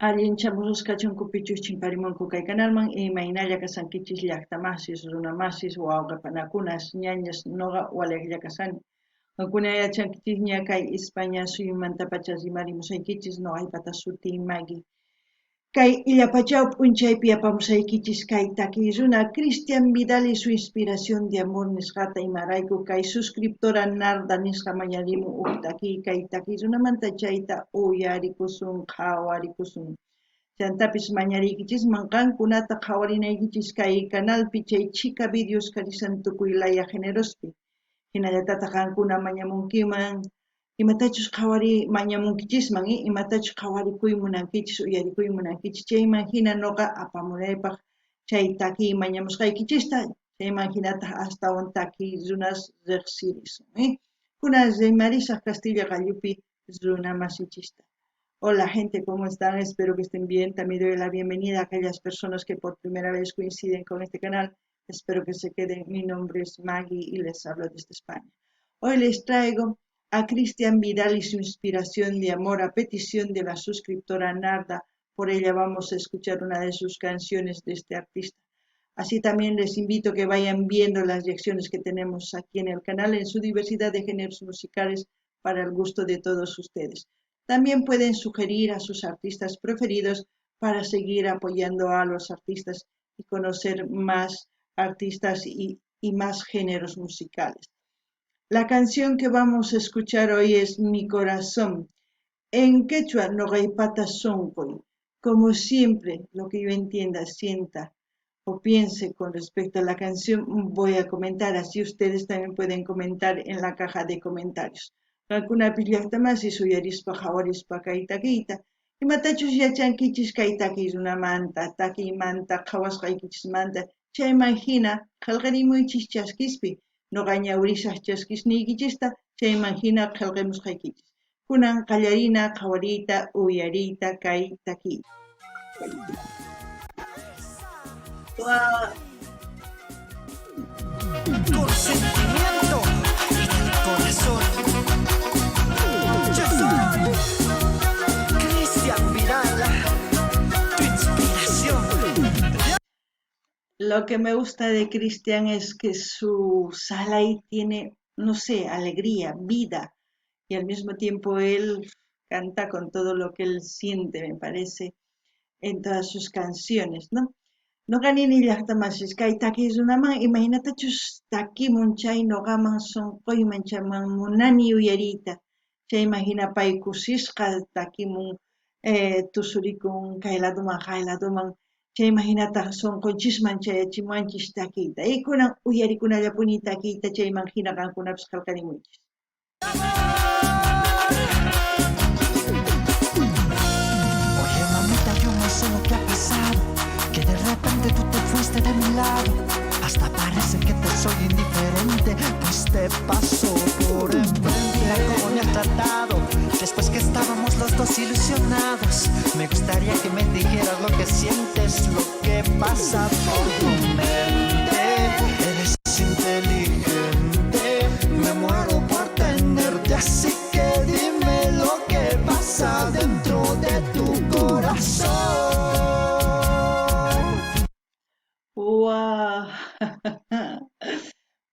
Allinchamusqas kachunkupichus chimparimunku kay kanalman, imaynalla kashankichis llaqtamasis, runamasis, wawqipanakunas, ñañas, noqa walejlla kashani. Qankuna yachankichisña kay España suyumantapacha rimarimusaykichis, noqaypata sutiy Maggie. Kay illapachaw p'unchaypi apamusaykichis kay takiy runa Cristian Vidal y su inspiración de amor nisqata, imarayku kay suscriptora Narda nisqa mañarimun uj takiy kay takiy runamanta chayta uyarikusun, qhawarikusun. Chantapis mañariykichisman qankunata qhawarinaykichis kay canalpi chay chhika videos karishan tukuy laya generospi. Hinallatataj qankuna mañamunkiman imatachus qhawari mañamunkichisman, imatachus qhawarikuy munankichis, uyarikuy munankichis, chayman hina noqa apamunaypaq chay takiy mañamusqaykichista, chayman hinataj astawan takiy runas riqsirisun. Kunan rimarisaq Castilla qallupi runa masichista. Hola gente, ¿cómo están? Espero que estén bien. También doy la bienvenida a aquellas personas que por primera vez coinciden con este canal. Espero que se queden. Mi nombre es Maggie y les hablo desde España. Hoy les traigo a Cristian Vidal y su inspiración de amor a petición de la suscriptora Narda. Por ella vamos a escuchar una de sus canciones de este artista. Así también les invito a que vayan viendo las reacciones que tenemos aquí en el canal en su diversidad de géneros musicales para el gusto de todos ustedes. También pueden sugerir a sus artistas preferidos para seguir apoyando a los artistas y conocer más artistas y más géneros musicales. La canción que vamos a escuchar hoy es Mi Corazón. En quechua, noqaypata sonqoy. Como siempre, lo que yo entienda, sienta o piense con respecto a la canción, voy a comentar. Así ustedes también pueden comentar en la caja de comentarios. Qankunapis llaqtamasis uyarispa qhawarispa kay takiyta. Imatachus yachankichis kay takiy runamanta, takiymanta, qhawasqaykichismanta, chayman hina qhelqarimuychis chaskispi. Noqa ñawirisaq chaskisniykichista, chayman hina qhelqamusqaykichis. Kunan qallarina qhawariyta uyariyta kay takiy. Con sentimiento y del corazón. Yo soy Cristian Vidal, tu inspiración. Lo que me gusta de Cristian es que su sala ahí tiene, no sé, alegría, vida, y al mismo tiempo él canta con todo lo que él siente, me parece, en todas sus canciones, ¿no? Noqa nini llaqtamasis kay takiy runaman imaynatachus takimun chay noqaman sonqoyman chayman munani uyariyta, chayman hina pay kusisqa takimun, tusurikun kay laduman jay laduman, chayman hinataq sonqonchisman chayachimuwanchis takiyta. Y kunan uyarikunallapuni takiyta, chayman hina qankunapis qhelqarimuychis. Oye mamita, yo no sé lo que ha pasado, que de repente tú te fuiste de mi lado. Hasta parece que te soy indiferente, pues te paso por enfrente. Mira cómo me has tratado, después que estábamos los dos ilusionados. Me gustaría que me dijeras lo que sientes, lo que pasa por tu mente. Eres inteligente, me muero por tenerte, así que dime lo que pasa dentro de tu corazón. ¡Guau!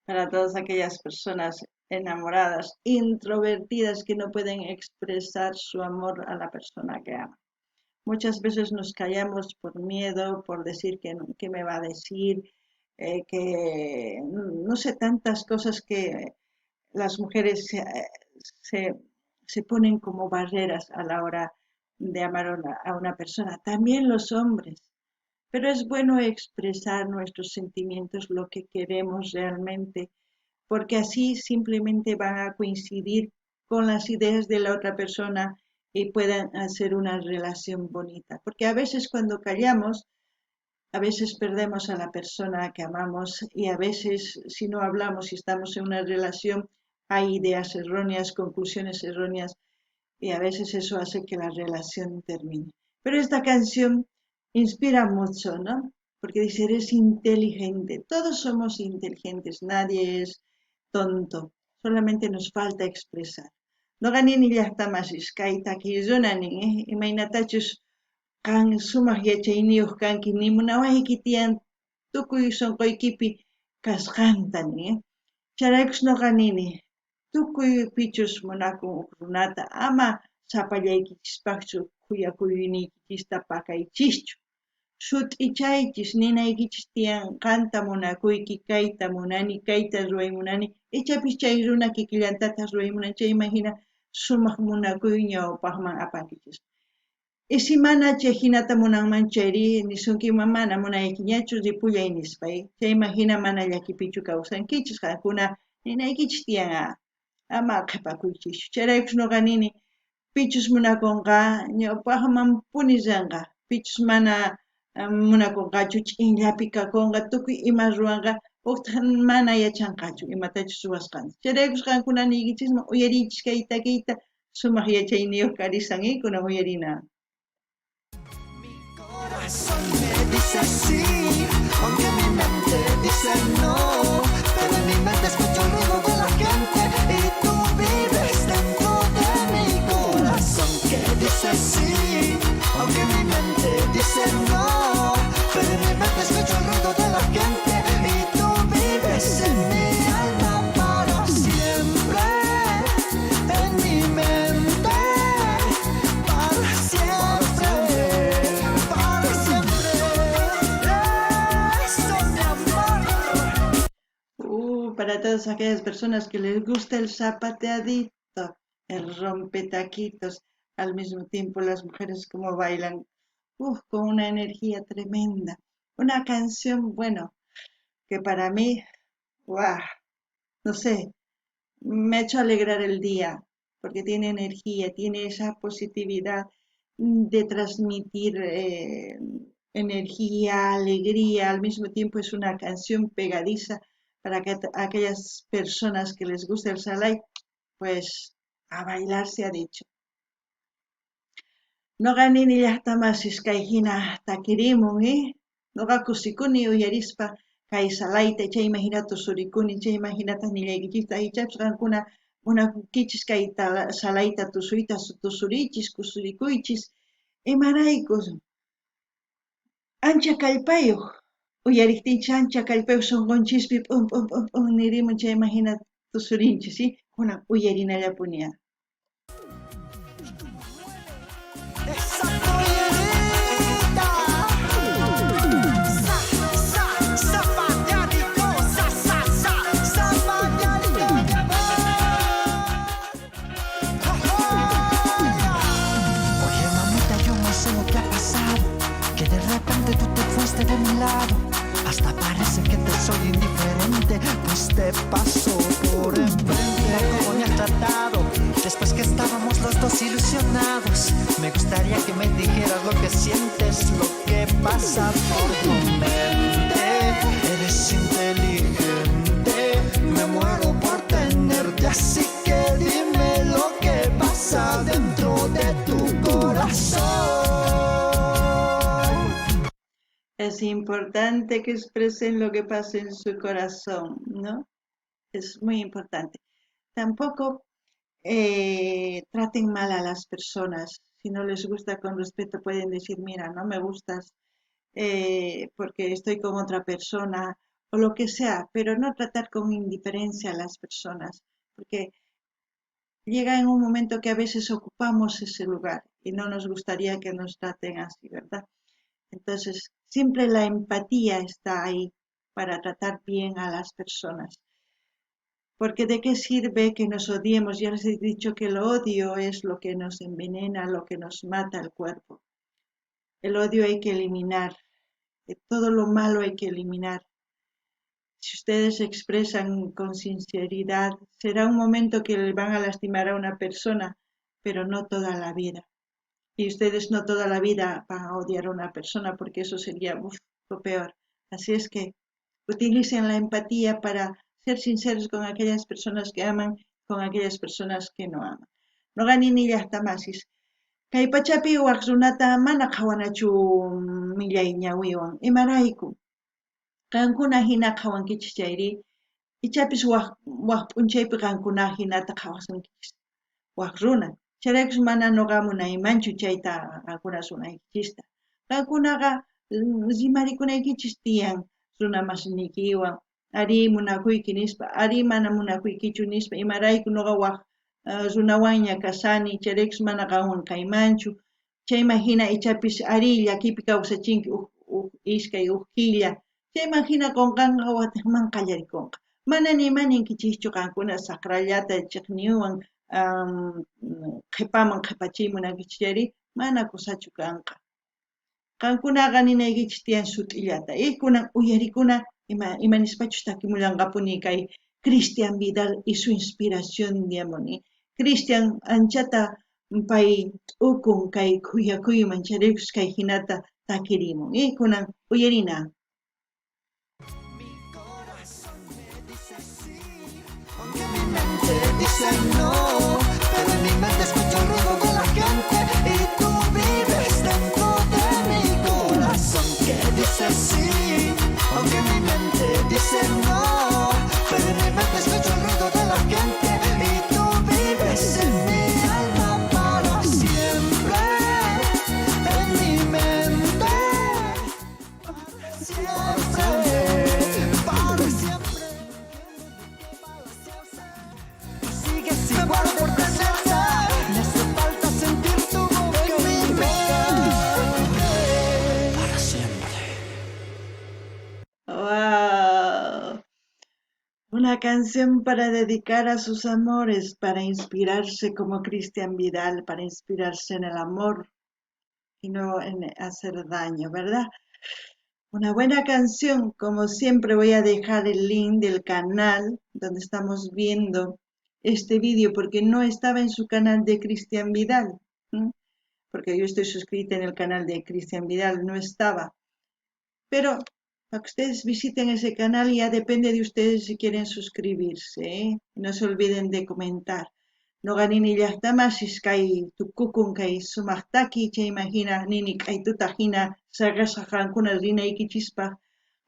Para todas aquellas personas enamoradas, introvertidas, que no pueden expresar su amor a la persona que aman. Muchas veces nos callamos por miedo, por decir que no, qué me va a decir, que no sé, tantas cosas que las mujeres se ponen como barreras a la hora de amar a una persona. También los hombres. Pero es bueno expresar nuestros sentimientos, lo que queremos realmente, porque así simplemente van a coincidir con las ideas de la otra persona y puedan hacer una relación bonita. Porque a veces cuando callamos, a veces perdemos a la persona que amamos y a veces si no hablamos y estamos en una relación, hay ideas erróneas, conclusiones erróneas y a veces eso hace que la relación termine. Pero esta canción inspira mucho, ¿no? Porque dice, eres inteligente. Todos somos inteligentes, nadie es tonto. Solamente nos falta expresar. Noqa nini llaqtamasis kay takiy runa nin, imaynatachus Qan sumaj yachayniyoj kanki, nimunawayki tiyan tukuy sonqoykipi kasqanta nin. Chayraykus noqa nini, tukuy pichus munakun uj runata, ama sapallaykichispajchu khuyakuyniykichista pakaychischu. Sut'ichaychis, ninaykichis tiyan, qanta munakuyki, kayta munani, kayta ruway munani, ichapis chay runa kikillantataj ruway munan, chayman jina sumaj munakuy ñawpajman apankichis. Y si mana chay jinata munanman chayri, nisunkiman mana munaykiñachu, ripullay nispa, chayman jina mana llakipichu kawsankichis, qankuna ninaykichis tiyan, ama qhepakuychischu. Chayraykus noqa nini, pichus munakunqa ñawpajmanpuni rinqa, pichus mana munakunqachu ch'inllapi kakunqa, tukuy ima ruwanqa, ujtaj mana yachanqachu imatachus ruwasqanta. Chayraykus qankuna niykichisman uyariychis kay takiyta, sumaj yachayniyoj karisan, kunan uyarina. Mi corazón me dice sí, aunque mi mente dice no, pero en mi mente escucho el ruido de la gente y tú vives dentro de mi corazón que dice sí, aunque mi mente dice no, pero en mi mente escucho el ruido de la gente y tú vives en mi alma para siempre, en mi mente, para siempre, para siempre. Eso, mi amor. Para todas aquellas personas que les gusta el zapateadito, el rompetaquitos, al mismo tiempo las mujeres como bailan, con una energía tremenda. Una canción, bueno, que para mí, guau, no sé, me ha hecho alegrar el día, porque tiene energía, tiene esa positividad de transmitir energía, alegría, al mismo tiempo es una canción pegadiza para que aquellas personas que les gusta el salai, pues a bailar se ha dicho. Noqa nini llaqtamasis kay hina takirimun, Noqa kusikuni uyarispa kay salayta, chayman hina tusurikuni, chayman hinata nillaykichista, ichapis qankuna munakunkichis kay salayta tusuyta, tusurichis, kusurikuychis, imarayku ancha kallpayuq, uyariqtinchis ancha kallpayuq sunqunchispi p'un, p'un, p'un, p'un nirimun, chayman hina tusurinchis, ¿sí? Kunan uyarinallapuni. Esa pollerita. Sa, sa, zapateadito, sa, sa, sa, zapateadito, mi amor. Oye, mamita, yo no sé lo que ha pasado, que de repente tú te fuiste de mi lado. Hasta parece que te soy indiferente, pues te paso por enfrente. Mira cómo me has tratado, después que estábamos los dos ilusionados. Me gustaría que me dijeras lo que sientes, lo que pasa por tu mente. Eres inteligente, me muero por tenerte, así que dime lo que pasa dentro de tu corazón. Es importante que expresen lo que pasa en su corazón, ¿no? Es muy importante. Tampoco traten mal a las personas. Si no les gusta, con respeto pueden decir, mira, no me gustas porque estoy con otra persona o lo que sea, pero no tratar con indiferencia a las personas, porque llega en un momento que a veces ocupamos ese lugar y no nos gustaría que nos traten así, ¿verdad? Entonces, siempre la empatía está ahí para tratar bien a las personas. Porque ¿de qué sirve que nos odiemos? Ya les he dicho que el odio es lo que nos envenena, lo que nos mata el cuerpo. El odio hay que eliminar, todo lo malo hay que eliminar. Si ustedes se expresan con sinceridad, será un momento que le van a lastimar a una persona, pero no toda la vida. Y ustedes no toda la vida van a odiar a una persona, porque eso sería, uf, lo peor. Así es que utilicen la empatía para ser sinceros con aquellas personas que aman, con aquellas personas que no aman. Noqa nini llaqtamasis. Kay pachapi waj runata mana qhawanachu millay ñawiwan. Imarayku? Qankuna hina qhawankichis chayri, ichapis waj p'unchaypi qankuna hinata qhawasunkichis. Waj runa. Chayraykus mana noqa munaymanchu chayta qankuna sunaykichista. Qankunaqa rimarikunaykichis tiyan runa masiniykiwan, arí munakuyki nispa, arí mana munakuykichu nispa, imarayku noqa waj runawanña kashani, chayraykus mana qanwan kaymanchu. Chayman jina ichapis arí llakipi kawsachinki uj iskay uj killa, chayman jina qonqanqa watejman qallarikunqa. Mana nima ninkichischu qankuna saqrallata chiqniywan qhepaman qhepachiy munankichis chayri mana kusachu kanqa. Qankunaqa ninaykichis tiyan sut'illata. Kunan uyarikuna ima nispachus takimullanqapuni kay Cristian Vidal y su inspiración de amor. Cristian anchata pay t'ukun kay khuyakuyman chayraykus kay jinata takirimun. Kunan uyarina. Mi corazón me dice sí, aunque mi mente dice no, pero en mi mente escucho el ruido de la gente y tú vives dentro de mi corazón que dice sí, aunque mi mente dice no, pero en mi mente escucho el ruido de la gente y tú vives en mi alma para siempre, en mi mente. Siempre, para siempre. Sigues igual por tenerte. Me hace falta sentir tu boca en mi mente. Para siempre. ¡Wow! Una canción para dedicar a sus amores, para inspirarse como Cristian Vidal, para inspirarse en el amor y no en hacer daño, ¿verdad? Una buena canción, como siempre voy a dejar el link del canal donde estamos viendo este vídeo, porque no estaba en su canal de Cristian Vidal, ¿m? Porque yo estoy suscrita en el canal de Cristian Vidal, no estaba. Pero para que ustedes visiten ese canal ya depende de ustedes si quieren suscribirse, ¿eh? No se olviden de comentar. Noqa nini llaqtamasis kay tukukun kay sumaq taki, chayman hina nini k'aytuta hina saqesqa qankuna rinaykichispaq,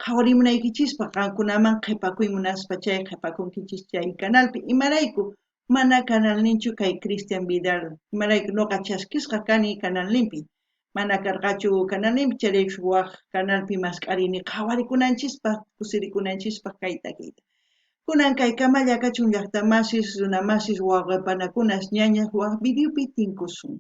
qhawarimunaykichispaq, qankunaman qhipakuy munaspa chay qhipakunkichis chay canalpi. Imarayku mana canalninchu kay Cristian Vidal, imarayku noqa chaskisqa kani canalninpi, mana karqachu canalninpi, chayrayku waj canalpi mask'arini qhawarikunanchispaq, kusirikunanchispaq kay takiyta. Kunan kay kamalla kachun llaqtamasis, runamasis, wawqipanakunas, ñañas waj videopi tinkusun.